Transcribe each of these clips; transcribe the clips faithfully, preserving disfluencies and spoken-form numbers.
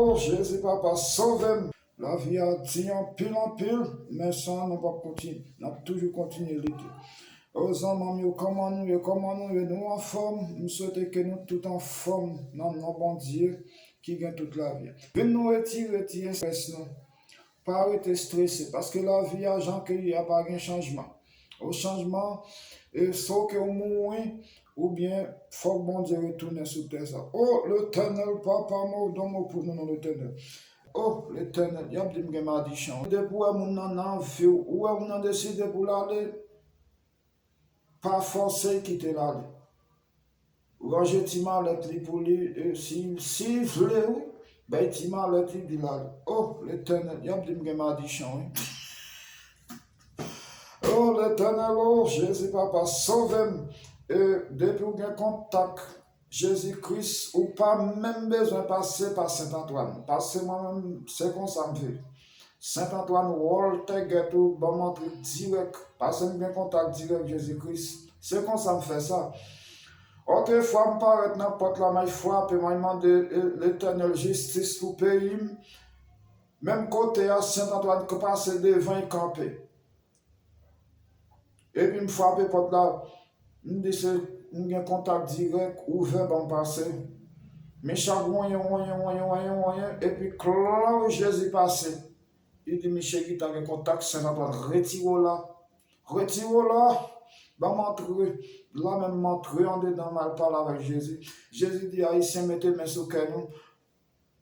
O Jezi, papa, sove m. Lavi a di anpil, anpil, men san nou p ap kontinye. N ap toujou kontinye lite. O zanmi m yo, kòman nou ye? Kòman nou ye? Nou anfòm? M swete ke nou tout anfòm nan non Bondye ki gen tout lavi a. Vin nou retire ti estrès nou. Pa rete strese, paske lavi a jan ke li ye a pa gen chanjman. O chanjman, e swa ke w mouri, oubyen fòk Bondye retounen sou tè sa. O Letènèl, papa m, o, donk mo pou nou non Letènèl. O Letènèl, y ap di m gen madichon. Depi w wè moun nan nan vi w, ou wè moun nan deside pou l ale, pa fòse l kite l ale. Ranje ti malèt li pou li, e si, si l vle, wi, bay ti malèt li, di l ale. O Letènèl, y ap di m gen madichon, wi. O Letènèl, o Jezi, papa, sove m. E depi w gen kontak Jezi Kris, ou pa menm bezwen pase pa Sent Antwàn. Paske mwen menm, se konsa m viv. Sent Antwàn, Wòl, Tègèt, ou ban m antre dirèk. Paske m gen kontak dirèk Jezi Kris. Se konsa m fè sa. Otrefwa, m parèt nan pòt la, m al frape, m al mande, e, Letènèl jistis pou peyi m. Menm kote a, Sent Antwàn k pase devan, l kanpe. Epi m frape pòt la, m di se, m gen kontak dirèk, ouvè ban m pase. Men chak wonyen, wonyen, wonyen, wonyen, wonyen, epi klaw Jezi pase. Li di misye ki ta gen kontak Sent Antwàn, retire w la, retire w la, ban m antre. La menm m antre andedan, m al pale avèk Jezi. Jezi di Ayisyen mete men sou kè nou.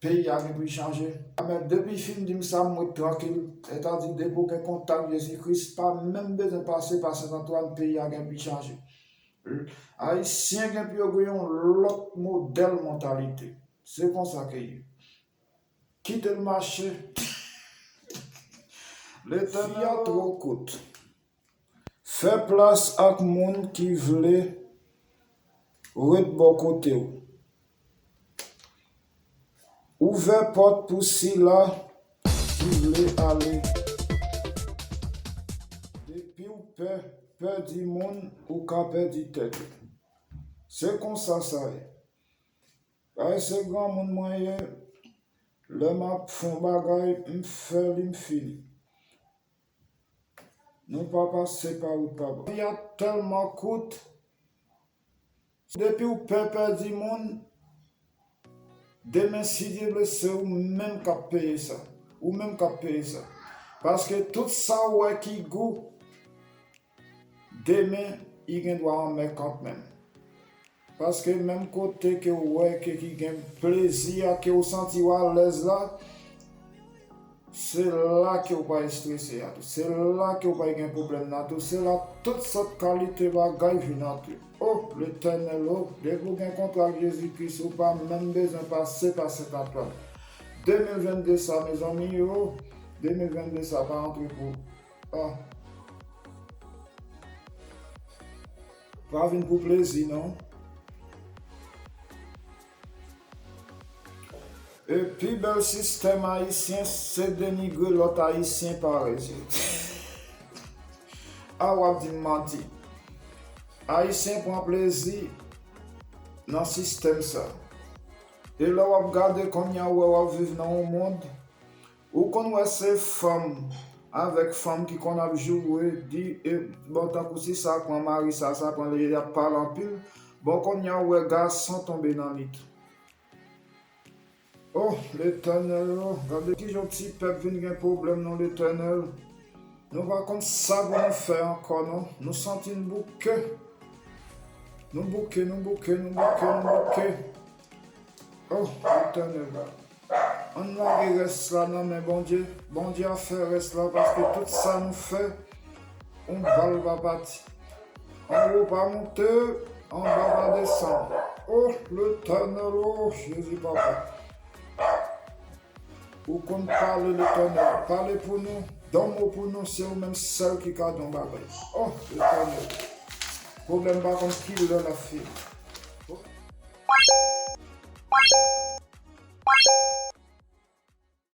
Peyi a gen pou l chanje. Men depi l fin di m sa, m ret trankil. Sètadi, depi w gen kontak Jezi Kris, pa menm bezwen pase pa Sent Antwàn, peyi a gen pou l chanje. Ayisyen gen pou yo gen yon lòt modèl mantalite. Se konsa ke ye. Kite l mache. Letènèl a twò kout. Fè plas ak moun ki vle ret bò kote w. Ouvè pòt pou sila ki vle ale. Depi w pè pèdi moun, ou ka pèdi tèt ou. Se konsa sa ye. Ay, se granmoun mwen ye. Lè m ap fè yon bagay, m fè li, m fini. Nou pa pase pa wout pa bò. Lavi a tèlman kout. Depi w pè pèdi moun, demen, si Dye vle, se ou menm k ap peye sa. Ou menm k ap peye sa. Paske tout sa w wè ki gou, demen, li gen dwa anmè kanmenm. Paske menm kote ke w wè ke ki gen plezi a, ke w santi w alèz la, se la ke w pral estrese a tou. Se la ke w pral gen pwoblèm nan tou. Se la tout sòt kalite bagay vin antre. O Letènèl, o, depi w gen kontra ak Jezi Kris, ou pa menm bezwen pase pa Sent Antwàn. De mil venn de sa, mezanmi, o, de mil venn de sa pa antre pou Ah. Pa vin pou plezi, non. E pi bèl sistèm ayisyen, se denigre lòt ayisyen parèy. A, w ap di m manti. Ayisyen pran plezi nan sistèm sa. E lè w ap gade kounye a, w wè w ap viv nan yon mond Ou konn wè se fanm avèk fanm ki konn ap joure, di, e, bon, tankou si sa pran mari sa, sa pran li, y ap pale anpil. Bon, kounye a ou wè gason tonbe nan li tou. O Letènèl, o, gade kijan ti pèp vin gen pwoblèm non Letènèl. Nou pa konn sa pou nou fè ankò non. Nou santi n bouke. Nou bouke, nou bouke, nou bouke, nou bouke. O Letènèl, ann lage rès la nan men Bondye. Bondye ap fè rès la, paske tout sa nou fè, yon bal pa pati. Anwo pa monte, anba pa desann. O Letènèl, o Jezi papa. Ou konn pale, Letènèl. Pale pou nou. Di yon mo pou nou, se ou menm sèl ki ka di yon bagay. O Letènèl. Pwoblèm pa konn ki lè l ap fini.